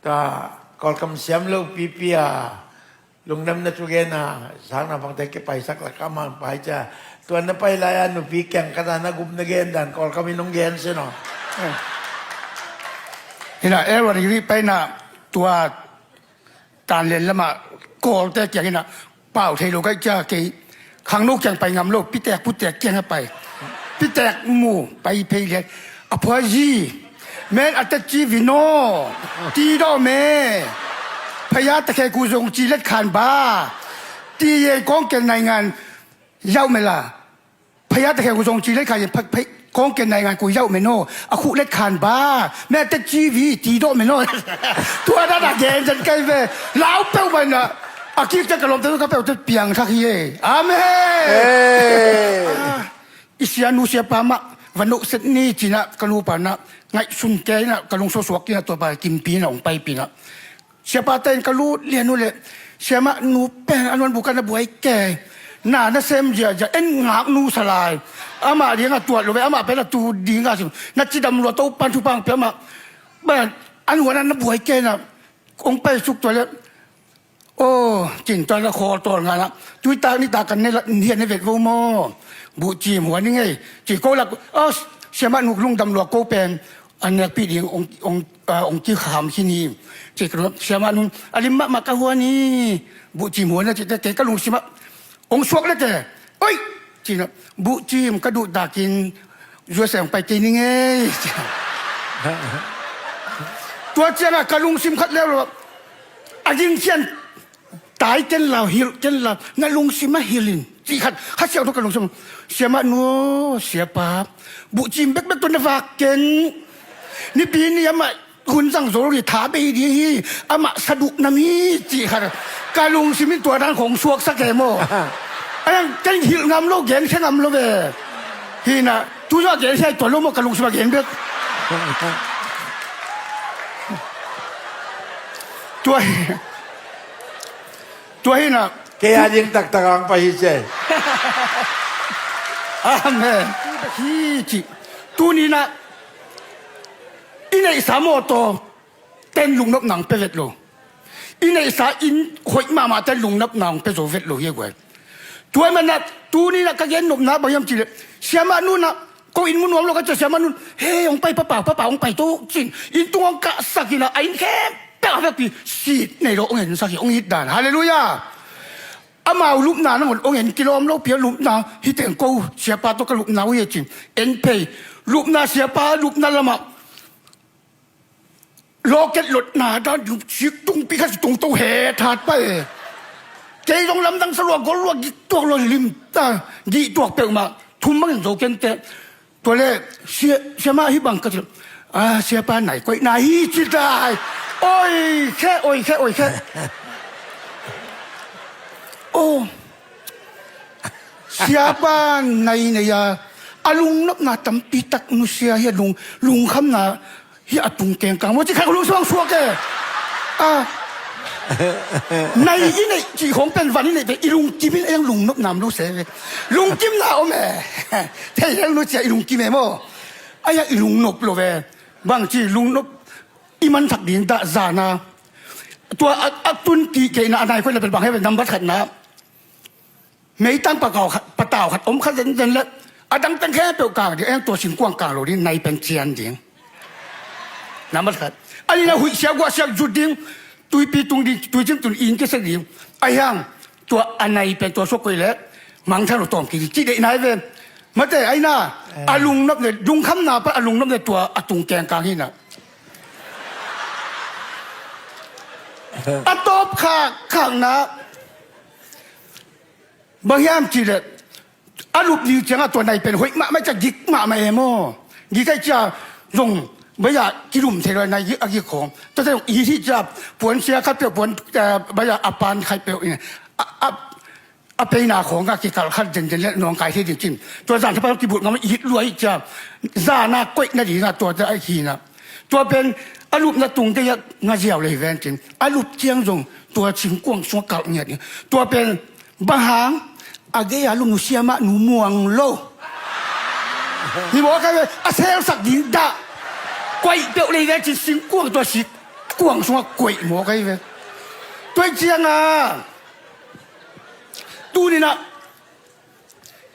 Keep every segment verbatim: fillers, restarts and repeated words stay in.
Tua Kawlkam siam lo pipi a lungdamna thu gen a, sang naupangte kipaisak lak a man pai cia. Tua na pai lai a nupi kiang khat a na gup na gen dan Kawlkam in hong gen sin aw. Ina, Elwan i ri paina tua Tanlen lamah Kawlte kiang ina pau thei lo kai cia kei. Khangno kiang pai ngam lo, pitek putek kiang a pai. Pitek mu pai phei lian. A phua zi. Men a te ci vi no. Ti do me. Phaya ta khe ku zong ci let khan ba. Ti ye kong ken nai ngan yau me la. Phaya ta khe ku zong ci let khan ye phak phei kong ken nai ngan ku yau me no. A khu let khan ba. Men a te ci vi ti do me no. Tua da da gen zen kai ve. Lau peu mai na. A kik te ka lom te ka peu te piang thak hi ye. Amen. Hey. Ah. I sia nu sia pa mah va noh set ni cina ka nu pa na ngaihsun kei na ka lungsuaksuak kina tua pa kimpi na hong paipi na. Sia pa ten ka lut lian uh le sia mah nu pen a nuan bukan a buai kei na na sem ziazia en ngak nu salai. Amah liang a tuat lo ve amah pen a tu ding a sim na cidam lua to pan thu pang pe amah. Ban a nuan a na buai kei na hong pai suk tua le. Aw, cin tuan a khawl tawl ngan ah. Tui tak ni tak kan ne la, ni ne vet vo maw. Buh cim huan ni ngei. Ci ko lak, aw, siamah nuk lungdam luak ko pen. An nekpih ding ong, ong, ah, ong kikham khin hi. Ci ko siamah nun, a lim mahmah ka huan hi. Buh cim huan na ci te, te ka lungsim ah. Ong suak le te. Oi! Cina, buh cim ka duh takin U S A hong pai kei ni ngei. Tua ciangah ka lungsim khat leu lo. A ging khian tai ken lau, hilh ken lau. Na lungsim a hilh in. Cih khat, khat siau tawh ka lungsim. Siamah nu, siapa. Buh cim bekbek tawh na vak ken. Nipi ni amah hun zang zo lo ni tha bei ding hi, amah saduh nam hi cih khat. Ka lungsim in tua dan khong suaksak e maw. Ayang ken hilh ngam lo, gen khe ngam lo ve. Hi na, tu zong a gen khe tua lo maw, ka lungsim a gen bek. Tua hi. Tua hi na. Kei a ding taktak ang pai hi ce. Amen. Hi ci. Tuni na. I neihsa mawtaw ten lungnopna ang pe vet lo. I neihsa inn hoih mahmah ten lungnopna ang pe zo vet lo hi a guai. Tua hi manah tuni na ka gen nopna bang hiam cih leh siamah nu na ko inn mu nuam lo ka cia siamah nun he hong pai papa papa hong pai to cin inn tung hong kahsak ina a inn khempeuh a vekpi sit nei lo hong ensak hi hong it dan. Halleluiah. Amau lupna nangawn hong en kilawm lo pia lupna hi teng ko siapa tawh ka lupna uh hi a cin en phei lupna siapa lupna lamah lawket lotna dan sik tungpi khat si tungto he that pa e. Kei zong lamdang sa lua gol lua gik tuak lua lim ta gih tuak peuhmah thum bangin zo kente. Tua le sia, siamah hi bang ka ci lo. Ah, siapa nai koihna hi ci tai. Oi khe, oi khe, oi khe. Oh. Siapa nai nei a a lungnopna tampi tak nusia hi a lung, lungkhamna hi a tung kengkang maw ci khat ka lungsuang suak e. Ah. Nai i neih cih khong pen van i neih ve i lungkim in a yang lungnop nam lo se ve. Lungkimna om e. Thei hel nu cia i lungkim e maw. A yang i lungnop lo ve. Bang ci lungnop i manthak ding dah zana. Tua a, a tun kih keihna a nai koihna pen bang he ve nambat khatna. Meitang patau khat, patau khat om khat zenzen le a dang teng khempeuh kang ding, a yang tua singkuang kang lo ding, nai pen cian ding. Nambat khat. A nihna huih siak guah siak zut ding, tuipi tung ding, tuicing tun in kisek ding. A hiang tua a nai pen tua suak koih le mangthang lo tawm kik ding. Cih deih nai ven. Mate, a ina a lungnop le, lungkhamna pan a lungnop le tua a tung kengkang hi na. A tawp khak khakna. Bang hiam cih leh a lup ding ciangah tua nai pen hoih mahmah cia gik mahmah e maw. Gik ai cia zong baya kilum thei lo nai gik a gik khawng. Tua cia zong i hih cia puan sia khat peuh puan, eh, baya a pan khat peuh in a, a, a peina khawng a kikal khat zenzen le nawngkai thei ding cin. Tua zan thapa zong kibulh ngam i hih luai cia zana koih nadingah tua cia a hihna. Tua pen a lupna tung kei a ngaziau lei ven cin a lup ciang zong tua singkuang sungah kalh ngiat ding. Tua pen bang hang a gei a lupnu siamah nu muang lo. Hi maw ka ve a selsak ding dah. Kuaih peuh lei ven cin singkuang tua sik. kuang sungah koih mawk ahi ve. Tua ciangah tuninah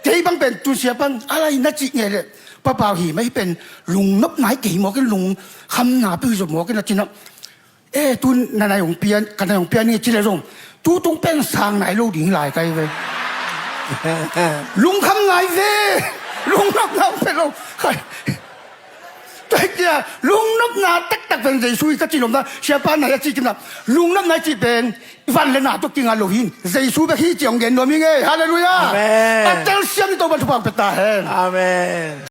kei bang pen tun siapan a lai na cih ngei leh, Papa hi mai pen lungnop nai kei mawk in, lungkham na peuh hi zo mawk in a cinah, e, tun na nai hong pian, ka nai hong pian hi ci leh zong tutung pen sang nai lo ding lai kai ve. Lungkham nai ve. Lungnop na hong pe lo. Khai. Tua hi kei a, lungnopna taktak pen Jesu hi ka cih lomna, siapa nai a cih kimna, lungnopna i cih pen van le na tawh kinga lo hi. Jesu bek hi ci hong gen nuam hi ngei. Halleluiah. Amen. A telsiam ni Topan thupha hong pia ta hen. Amen.